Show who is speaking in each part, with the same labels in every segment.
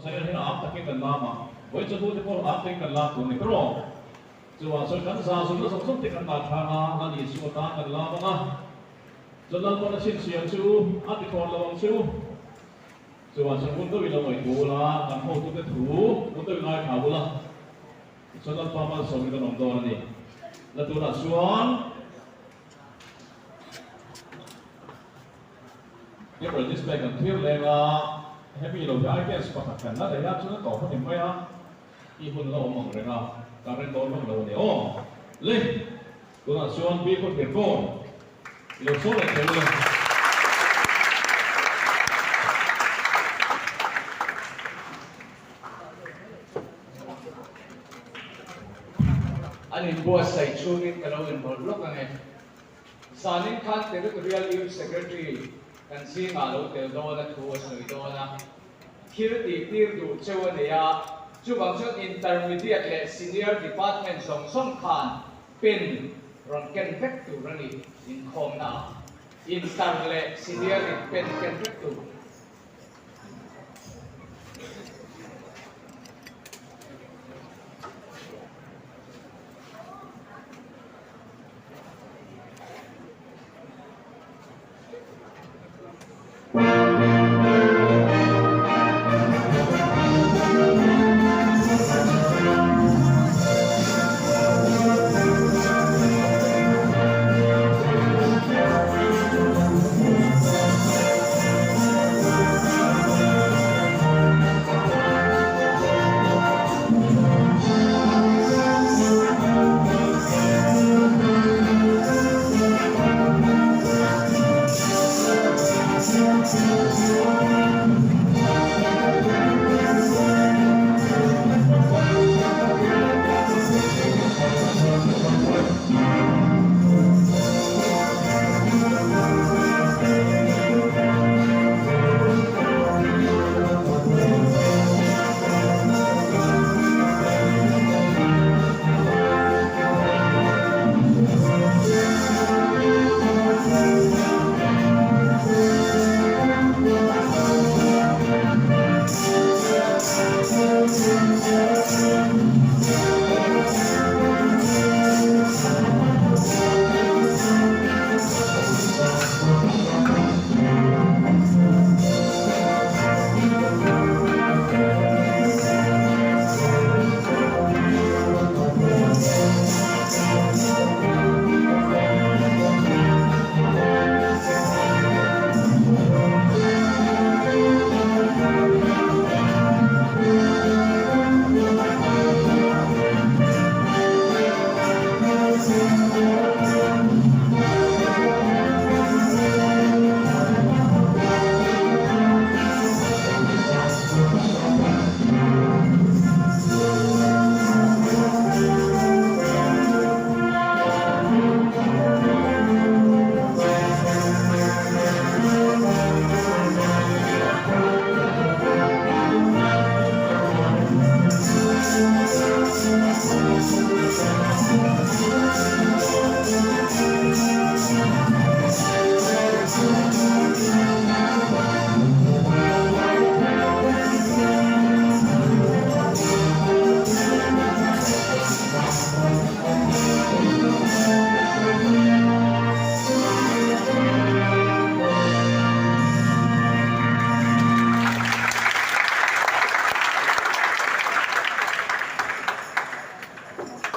Speaker 1: Zai hian am takin kan lam a, vawi chawhnu te pawh am takin kan lam tur a ni tawh. Chuvang chuan kan za zumna zawng zawng te kan dah thang a, Lal Isua tan kan lam ang a, chuan Lalpan a chhinchhiah chu a ti thlawn lo ang chu. Chuvang chuan hun deuhin lo ngaihtuah ula, kan hotute thu hun deuhin ngaithla ula, tichuan Lalpa malsawmin kan awm dawn a ni. La tunah chuan Paper display kan thlir leng a, hemi lo hi items pakhat kan la nei a, chuan a tawp a ni mai a, i hun la awm ang reng a, kan rin dawn vak lo a ni aw. Le, tunah chuan Biko Thirkawn i lo sawi leh thei ule.
Speaker 2: An inbuatsaih chhungin ka lo inrawlh lawk ang e. Zanin khan Territorial Youth Secretary kan zingah lo tel dawn a thu a sawi dawn a, thil tih tir duh cheu a nei a, chuvang chuan Intermediate leh Senior Department zawng zawng khan pen rawn ken vek tur a ni inkhawmna ah. Inter leh Senior in pen ken vek tur.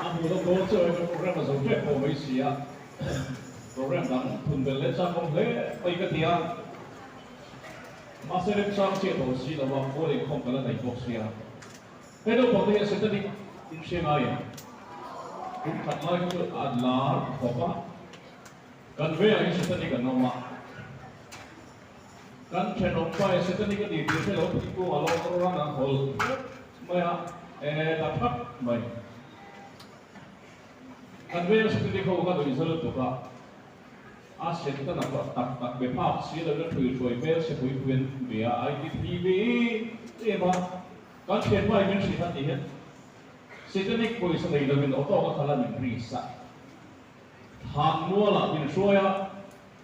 Speaker 1: A hmu lo dawn chiah in program a zo ṭep pawh mai si a, program dang thun belh leh chak awm hle mai ka ti a, mahse remchang chiah tawh si lo a, kawl inkhawm ka la nei bawk sia. He naupang te hi a satanic in hria ngai em? Kum khat lai chu a lar khawp a, kan velah hi satanic an awm a, kan thenawm pa hi satanic a ni tih hre lo thingkung a lo ran an hawl mai a, e ta thak mai. Kan veng satanic ho kha nuihza lutuk a, A sen tan a tak tak be phak si lo in a thui hruai hmel se pui pui an bia a ITPV em a kan thianpa in min hrilh a ti hian Satanic pawisa nei lo in auto ka khalh a min risk a thlan mual ah min hruai a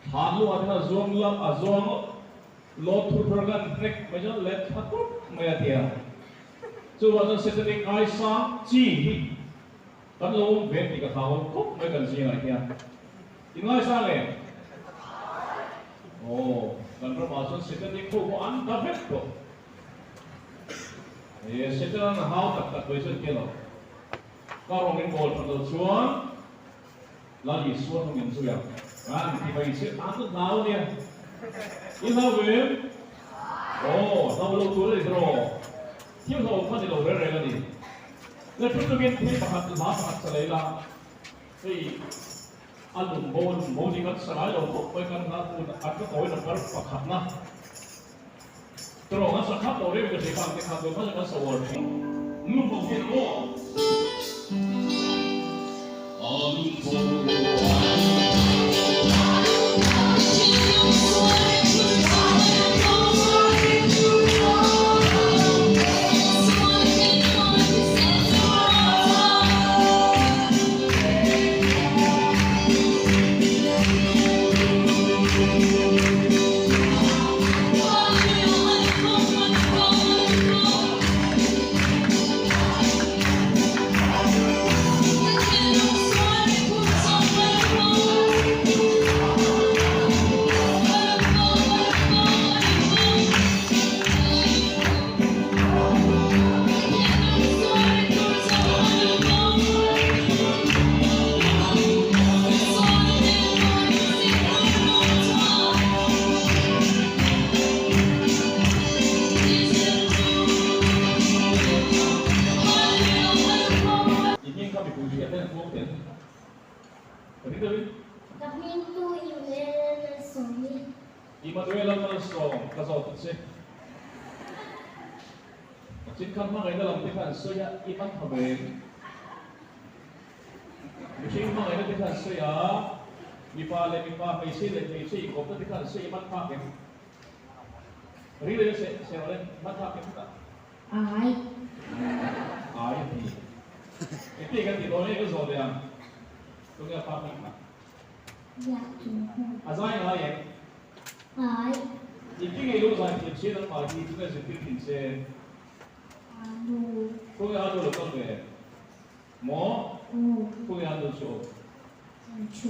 Speaker 1: thlan luah ten a zuang lam a zuang lawt thur thur kan hnek mai chuan let thla tup mai a ti a. Chuvang chuan Setanic ngaisang chi hi kan lo awm ve tih ka hlau khawp mai kan zingah hian. In ngaisang em? Aw, kan ramah chuan Setanic ho pawh an ta vek tawh. E, Setanan a hau tak tak ve chuan ke lo. Ka rawng in bawl that lo chuan Lal Isua hnung in zui ang. An ti mai che, an hlau ania. I hlau ve em? Aw, hlau lo tur a ni tawh. Thil hlau kha ni lo reng reng a ni. Le thu chungin thil pakhat hla pakhat sa lei la, hei a lum bo a lum bo ni kan sa ngai lo khawp mai kan hla hun a ka kawi number pakhat na. Tawng a sa khat lo reng ka hre kang te kha tun hmasa kan sa uar thin. Nu ho hian maw a lum bo a lum bo. I hming kha mipui hriat hian a tluang tel. Ka ring deuhin.
Speaker 3: Ka hming chu Immanuel Malsawmi.
Speaker 1: Immanuel Malsawm ka zawt ang che. Ka chin khan hmangaihna lam te kha an sawi a, i man tha ve em? Mihring hmangaihna te kha an sawi a, mipa leh mipa, hmeichhia leh hmeichhia inkawpna te kha an sawi, i man phak em? Ring leh se se awle, man phak em chutah?
Speaker 3: Ai.
Speaker 1: Ai a ti. Engtin kan tih dawn e ka zawh leh ang. Tunge a phak bik kha?
Speaker 3: Biak chung hmun.
Speaker 1: A zai ngai em?
Speaker 3: Ai.
Speaker 1: Engtin nge i lo zai thiam che nangmah hi tunge zirtir thin che?
Speaker 3: Anu.
Speaker 1: Tunge anu lo kal ve? Maw?
Speaker 3: Aw.
Speaker 1: Tunge anu chu aw?
Speaker 3: Chu.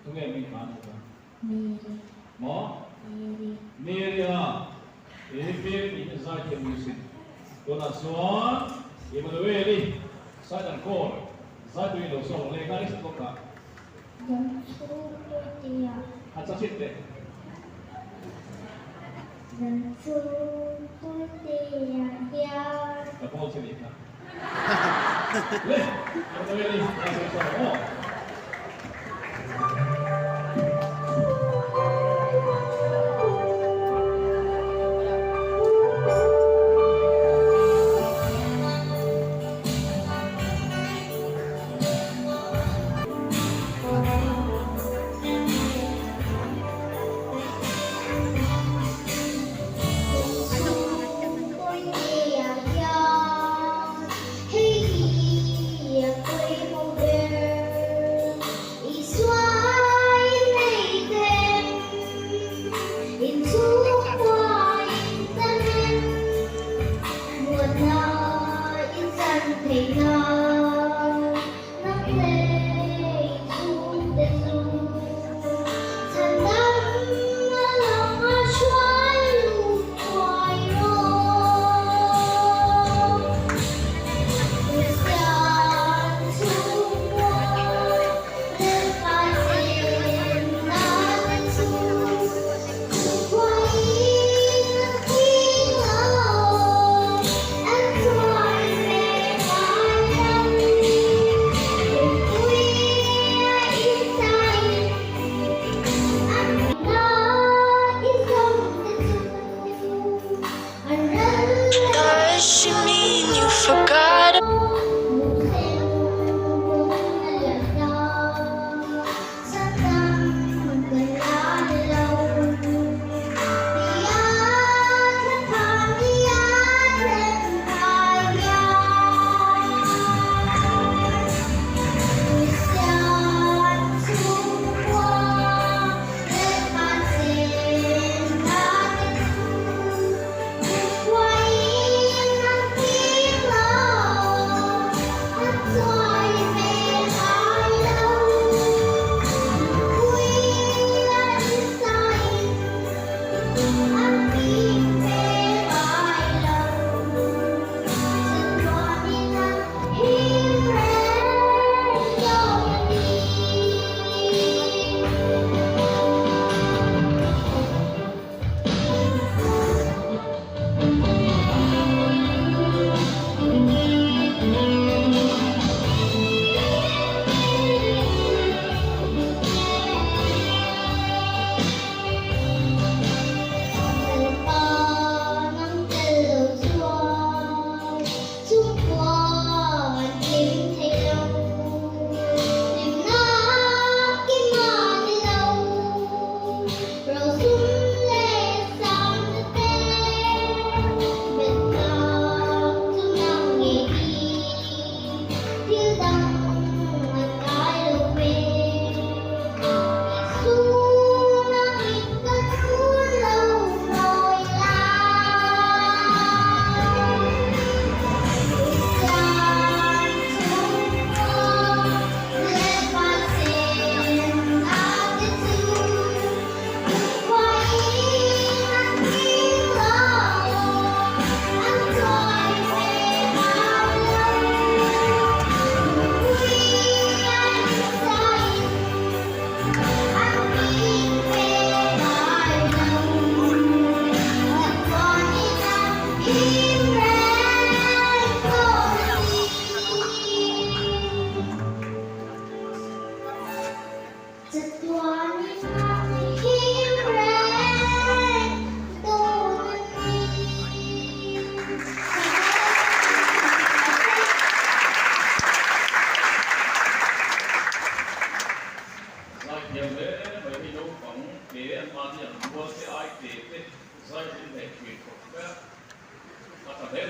Speaker 1: Tunge mi kha anu kha?
Speaker 3: Mary.
Speaker 1: Maw?
Speaker 3: Mary.
Speaker 1: Mary a. He Mary tih hi zai thiam ni sin. Tunah chuan Emmanuel-i Saidan Kawl zai tuin lo sawm ang le ngai sa bawk a.
Speaker 3: Dam chhung puitea.
Speaker 1: A cha chit teh.
Speaker 3: Dam chhung puitea hian.
Speaker 1: Ka pawl che nih kha. Le, Emmanuel-i zai tuin sawm ang aw.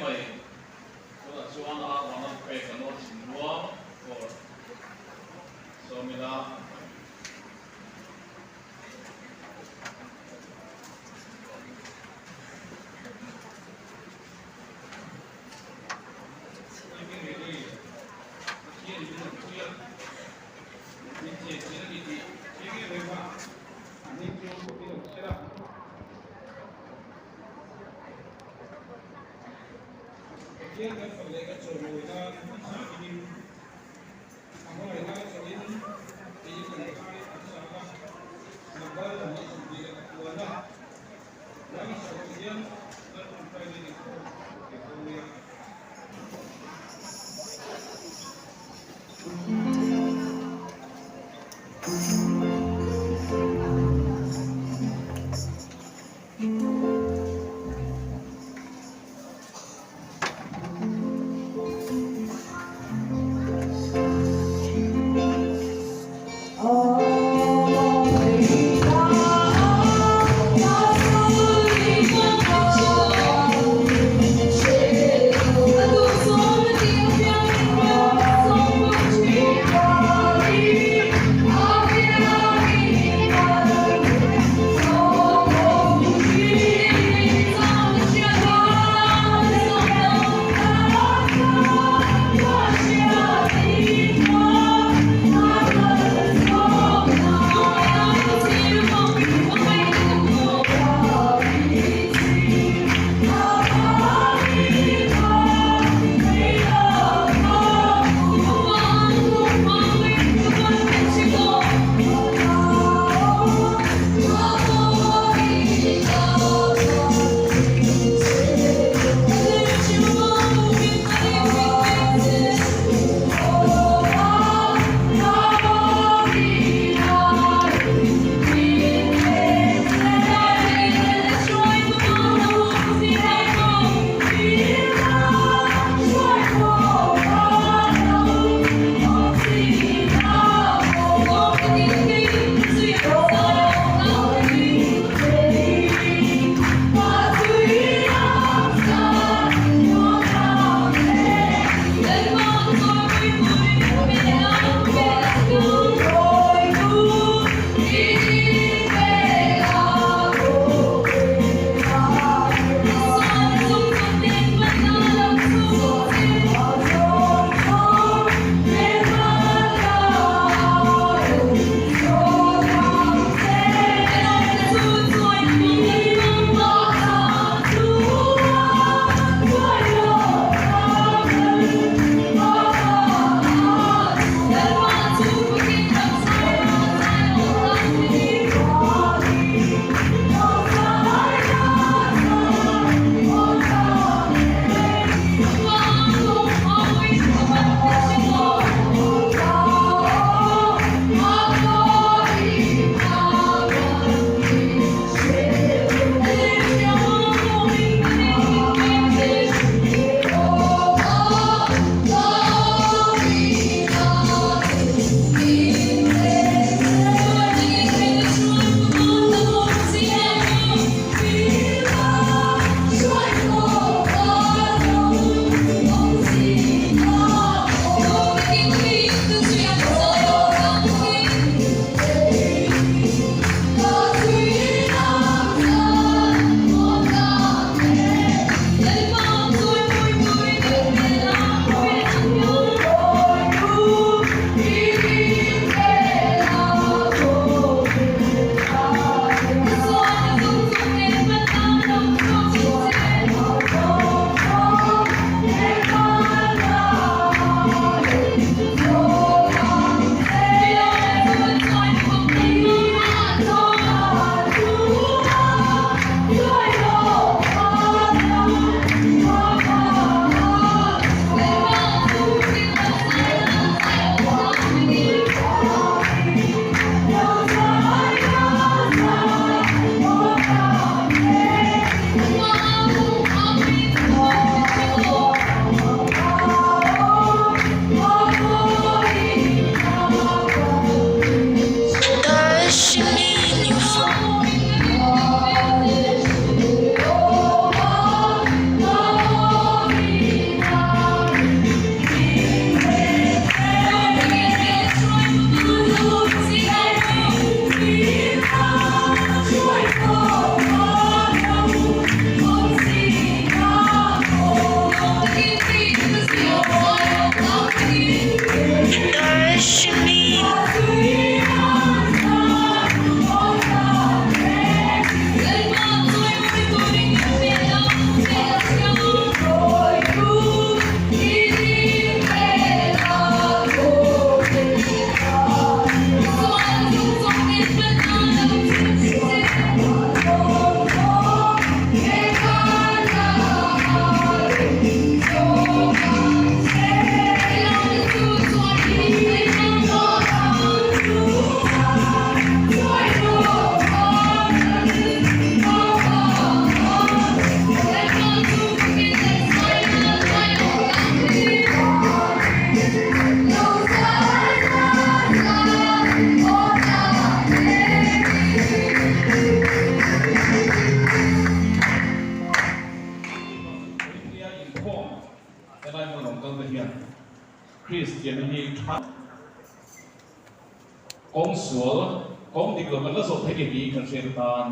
Speaker 1: mai. Tunah chuan a vana pek a nawr chhin ruang kawr sawmila. Helai hmun rawn kal te hian Kristianna hi tha kawng sual, kawng dik lo kan la zawh thei ni tih kan hriat atan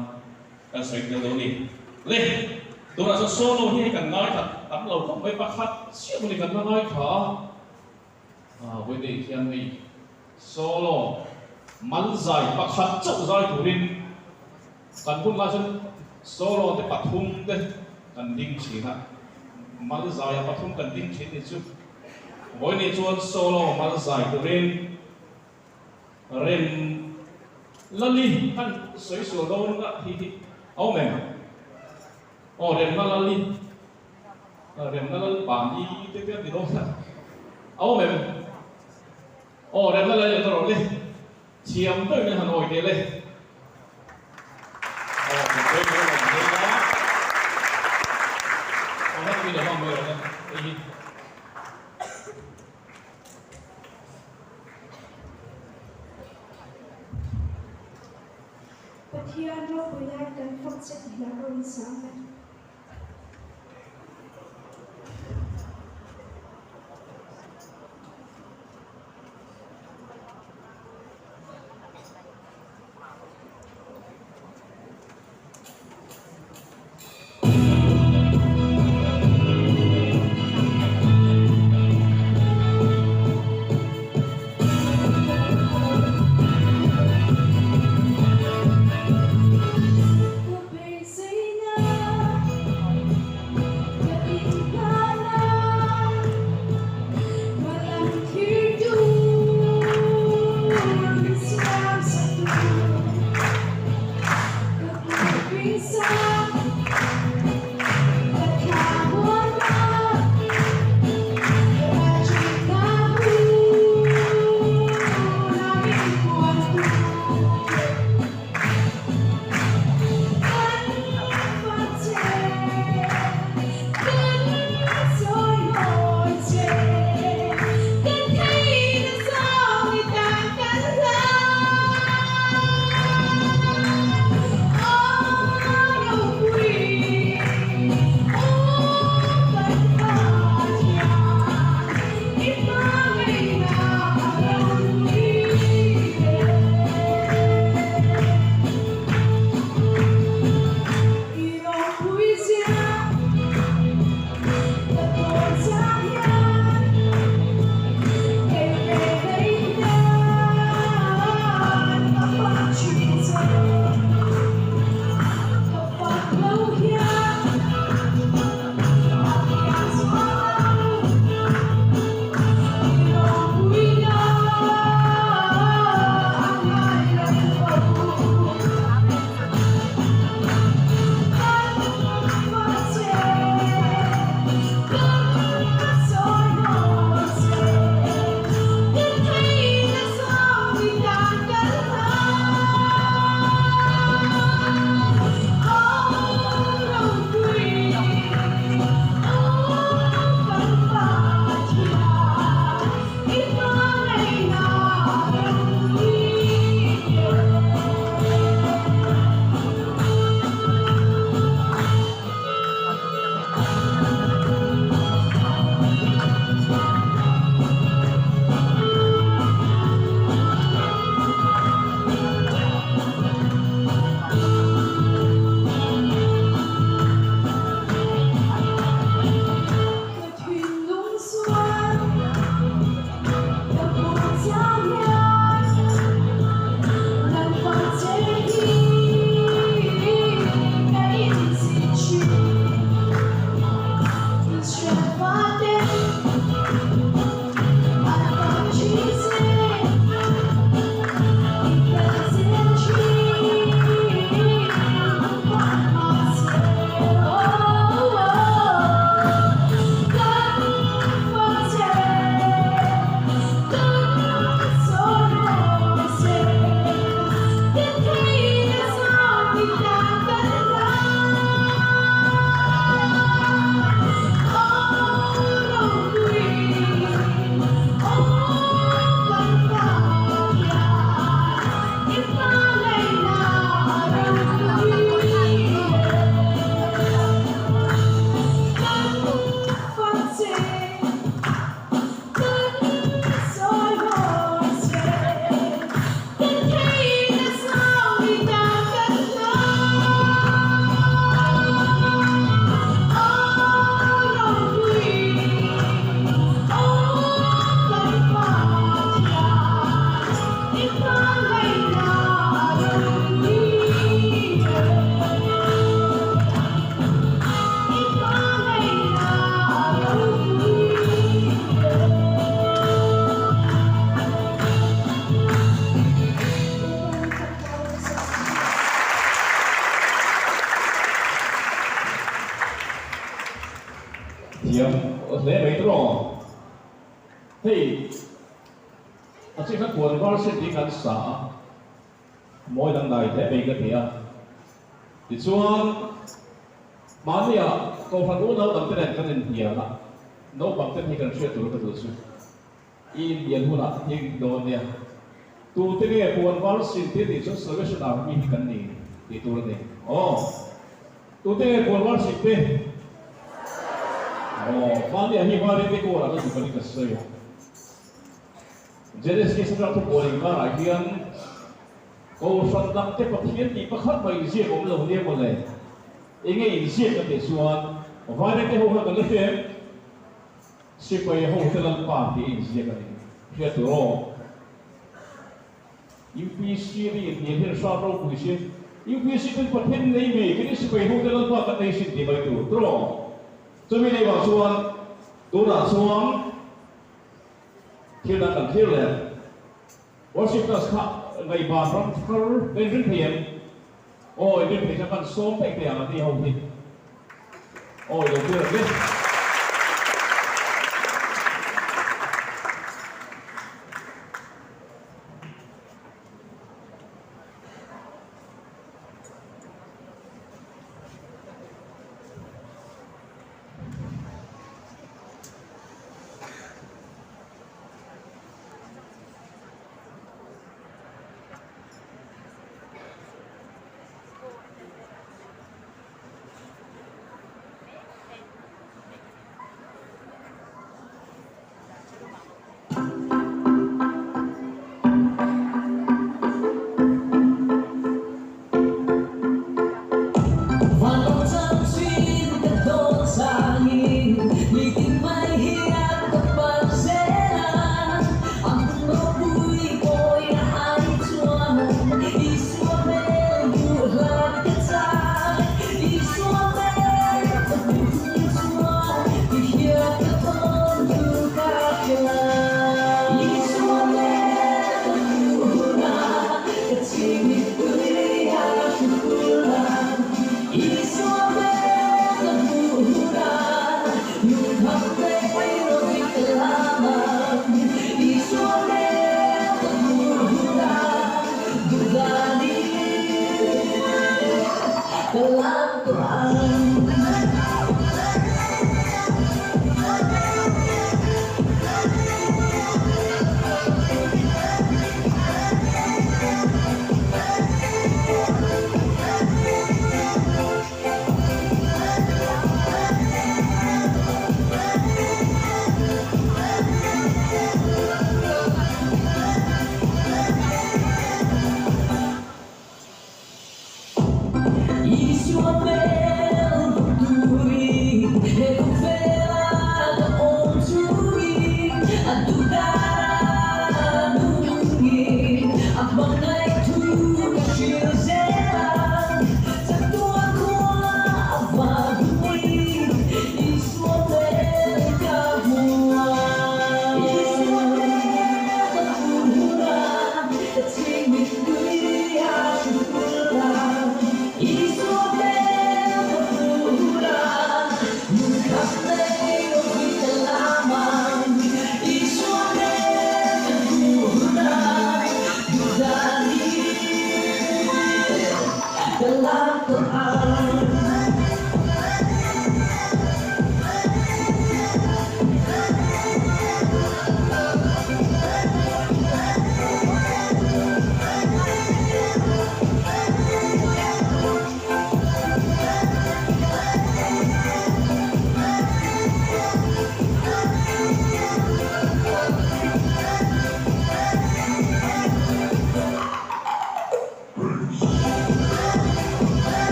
Speaker 1: kan sawi tel dawn a ni. Le, tunah chuan solo hi hei kan ngaithla tam lo khawp mai, pakhat chiah mawni kan la ngaithla a, ah vawiin hian hei solo mal zai pakhat chauh zai turin kan hun lai chuan solo te pathum te kan ding thin a, mal zaia pathum kan ding thin ni chu. Vawiin chuan solo mal zai turin rem lali khan sawi sual dawn a hi hi a awm em? Aw remna lali remna lal pani te te a ti dawn a a awm em? Aw remna lali a rawh le thiam deuhin a han awi teh le. Aw kan sawi mai lo ang dawn a. Aw heti mi lo hmang mai rawh le hei hi.
Speaker 4: Pathian ropui nan kan fak che ti hla ka rawn sang e. Ka beiseina.
Speaker 1: hle mai tawh. Hei a chik kha puan var sen tih kan sa a, mawi dangdai hle mai ka ti a. Tichuan mahnia Kohhran unau dangte nen kan inhnial a, naupang te hi kan hriat tur ka duh chu. I inhnial hunah hing dawn nia. Tute nge puan var sin te tih chuan Salvation Army hi kan ni tih tur a ni. Aw. Tute nge puan var sin te? Aw, hmania hi Varin te kawrah ka duh ka ni ka sawi a. Genesis atang thupawl inkarah hian Kohhran dangte Pathian tih pakhat mah inziak awm lo nia mawle. Enge inziak ka tih chuan Vairengte ho kha kan la hria em? Sipai ho te Lalpa tih a inziak a ni. Hria tur aw. UPC ri inhnial hian hram ropui si. UPC ten Pathian nei mi, kei ni sipai ho te Lalpa kan nei sin tih mai tur. Tur aw. Chumi nei vang chuan tunah chuan thil dang kan thlir leh. Worship class kha ngaihban ram thar ka inring thei em? Aw inring thei chuan kan sawm daih teh ang a ti ho hi. Aw i lo thlir ang e.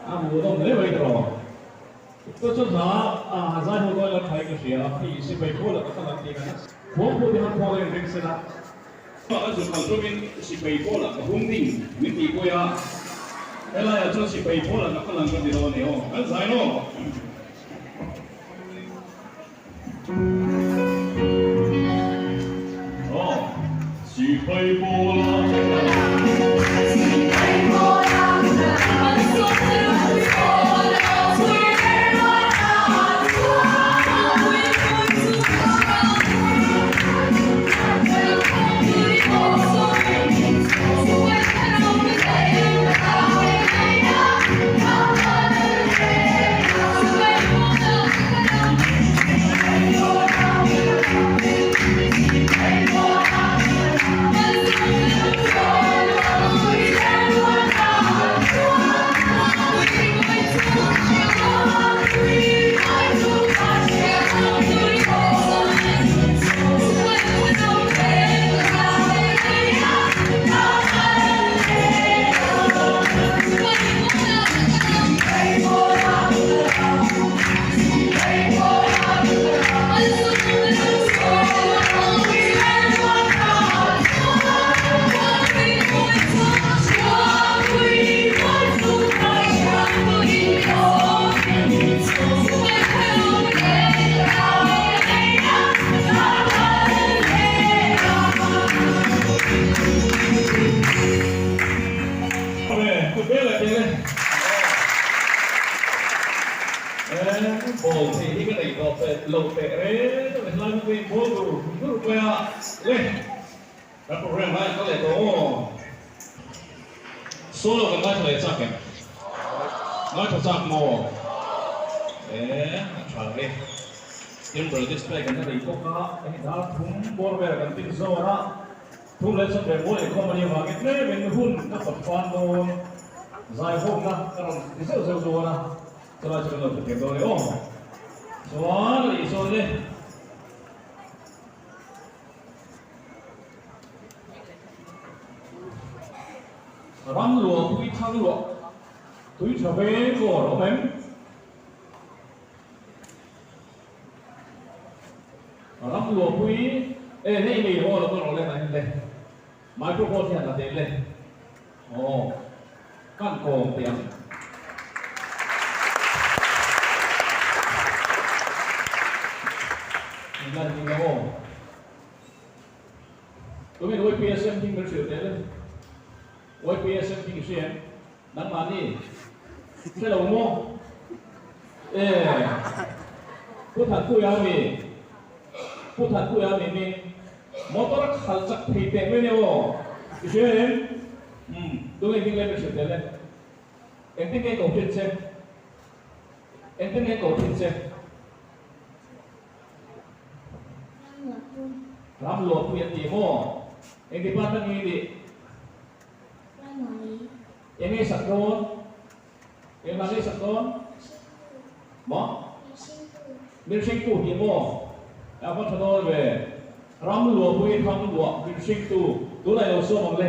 Speaker 1: A hmuhnawm hle mai tawh. Chu chu hla a zai ho dawn lo tha in ka hria a, hei sipai pawl ah ka kal ang tih kan khuangpu te khan khuang a inring sen a. A zuk kal tum in sipai pawl ah ka hum ding min tih pawih a, helai ah chuan sipai pawl ah ka kal ang ka ti lo a ni aw, kan zai lo. Aw, sipai pawl ah ka kal ang. Ball thei hi ka nei tawh teh lo teh reng a ni hlai hmang in ball dur dur mai a le kan program lai ka leh tawh aw solo kan ngaithla leh chak em ngaithla chak maw e a tha e timbre display kan la nei bawk a hei dar thum bawr vel kan tin zawr a. Thu leh chuan ve mawi inkhawm a nih avangin tlemin hun ka pawt fan dawn, zaihawmna ka rawn ti zeuh zeuh dawn a, chulai chu kan lo hrethiam dawn e aw. Chuan a nih chuan le. Ram luah pui thang luah tui tha veng kawr awm em? Ram luahpui e hei mi aw lo ka rawh leh ang le microphone hian la teh le aw kan kawm teh ang. Inlan ding lo aw. Tunge YPSM hming min hrilh teh le YPSM hming i hria em? Nangmahni hre lo maw? E, Pu Thatpuia mi, Pu Thatpuia mi hming motor a khalh chak thei teh mai nia aw, i hria em? Umm, tunge hming lem i hrilh tel e? Engtin nge ko thin che? Engtin nge ko thin che?
Speaker 3: Ramluahpui.
Speaker 1: Ramluahpui an ti maw? Eng department nge i nih?
Speaker 3: Primary.
Speaker 1: Eng ei sak dawn? Eng hla ei sak dawn? Maw?
Speaker 3: Min hringtu.
Speaker 1: Min hringtu tih maw? A va tha dawn ve. Ram luahpui thang luah min hringtu tunah i lo sawm ang le.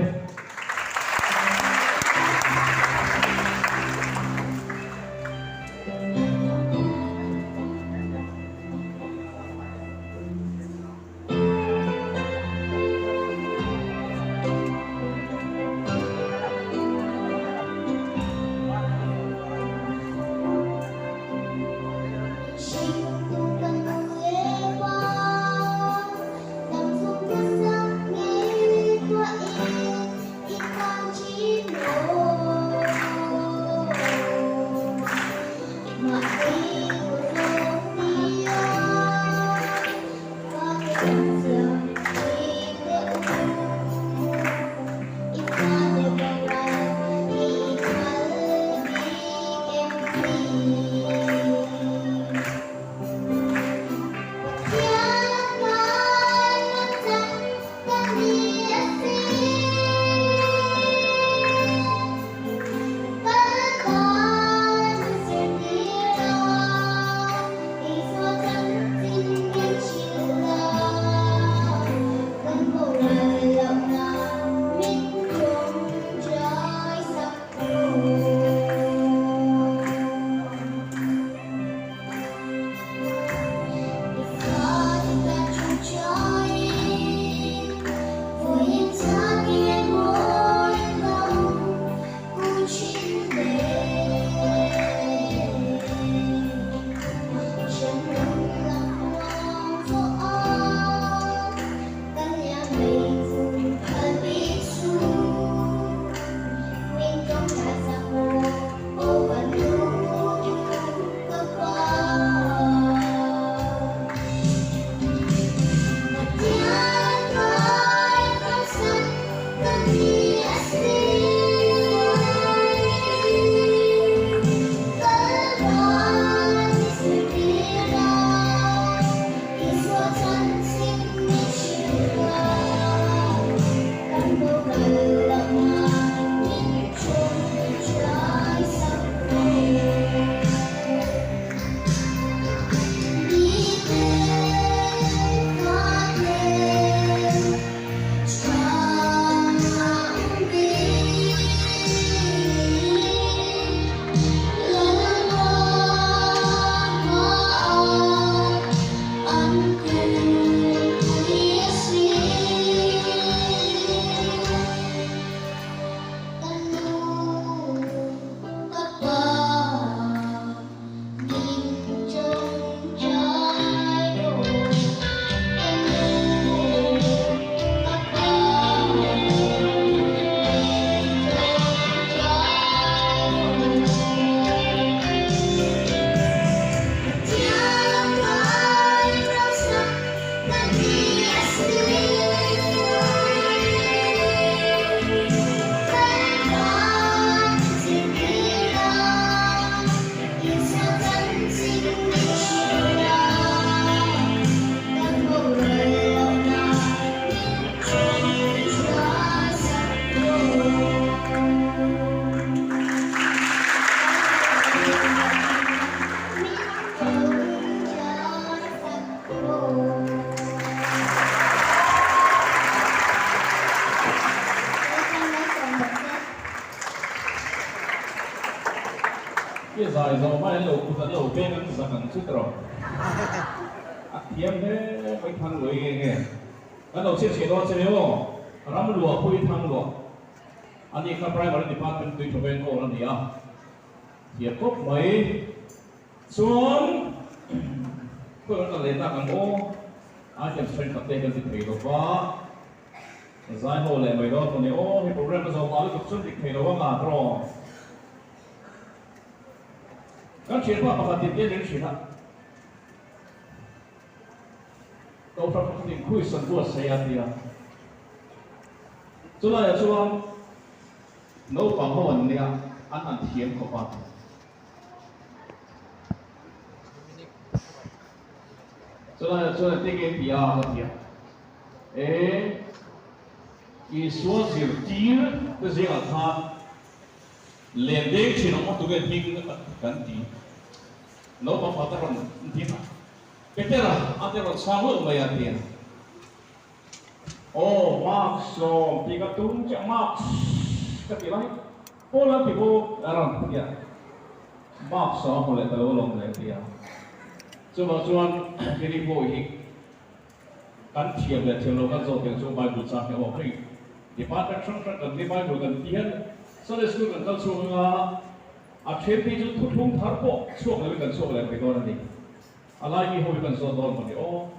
Speaker 1: I zai zawh hma in lo kut an lo beng an zak ang chu tiraw? A thiam hle mai thang luai nge nge. Kan lo chhiat chhiah dawn che ni aw. Ram luah pawh i thang luah. A ni kha Primary Department tui tha veng kawl a ni a. Thiam khawp mai. Chuan khawi kan kal leh tak ang aw. Items thenkhat te kan ti thei lo va. Zai ho leh mai dawn pawh ni aw. Hei program a zawh mah lutuk chuan dik thei lo ang a tiraw. Kan thianpa pakhat tih te min hrilh a, Kohhran pakhat in khuis an buatsaih a tia. Chulaiah chuan naupang ho an nia, an han thiam khawp a. Chulaiah chuan engtin nge ti a ka ti a, E, Isua zirtir te zingah khan Len deng thin ang aw tunge hming kan ti. Naupang pakhat a rawn ding a, Petera a te rawn chhang hlauh mai a ti a. Aw Mark sawm tih ka tum chiah Mark ka ti lai Paul an ti bawk a rawn ti a. Mark sawm a hmu leh ta lo alawm le a ti a. Chuvang chuan Billy Boy hi kan thiam leh thiam lo kan zawh tiang chu Bible chang hi a awm hei. Department hrang hrang kan ni Bible kan ti hian Sunday School kan kal chhuak anga a then phei chu thuthlung thar pawh chhuak lovin kan chhuak leh mai dawn a ni. A lai mi ho hi kan zawt dawn maw ni aw.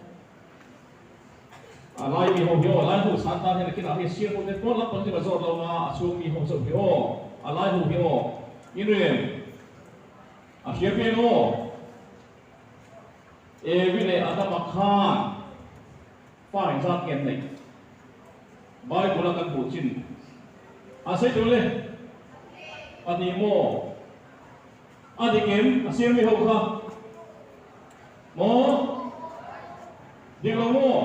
Speaker 1: A lai mi ho hi aw, a lai ho chhan tan hian a kinah hei sir ho te pawn lampang chu ka zawt lo anga a chhung mi ho chauh hi aw, a lai ho hi aw. Inrem a hria piang aw. Evi leh Adama khan fa engzat nge an neih? Bible a kan hmuh chin a sawi tur le a ni maw? A dik em? A siam mi ho kha maw? Dik lo maw?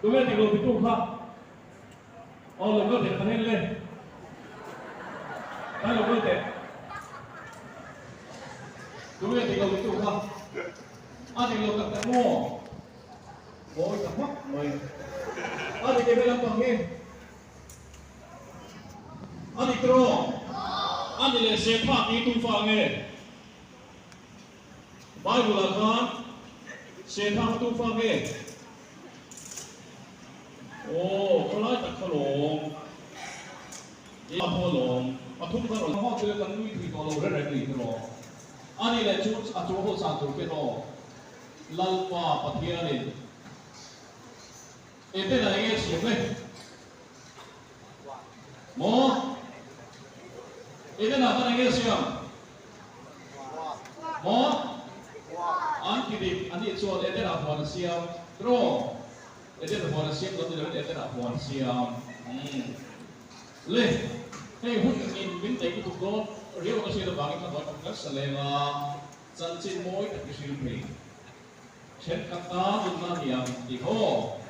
Speaker 1: Tunge dik lo titu kha? Aw lo kal teh ka hen le. Kai lo kal teh. Tunge dik lo titu kha? A dik lo tak tak maw? Mawi ta hmak mai. A dik em lampang hi? A dik tawh? A ni leh se phak hi tu fa nge? Bible ah khan se phak tu fa nge? Aw, khawlai tak kha lawm. A thaw lawm. A thum kha rawn hawk chu kan nui thui tawh lo reng reng ni tiraw? A ni leh chu a chu ho san tur khian aw. Lalpa Pathianin Eden ah enge siam le? Maw? Eden ah khan enge siam? Maw? An ti dik a nih chuan Eden ah huan a siam tiraw? Eden huan a siam lo ni loin Eden ah huan a siam. Umm. Le, hei hun in min neih lutuk dawn riau ka hriat avangin ka hnuai pakhat sa leng a. Chanchin mawi tak i hrilh thei. Thenkhat ta nunna a ni ang tih haw.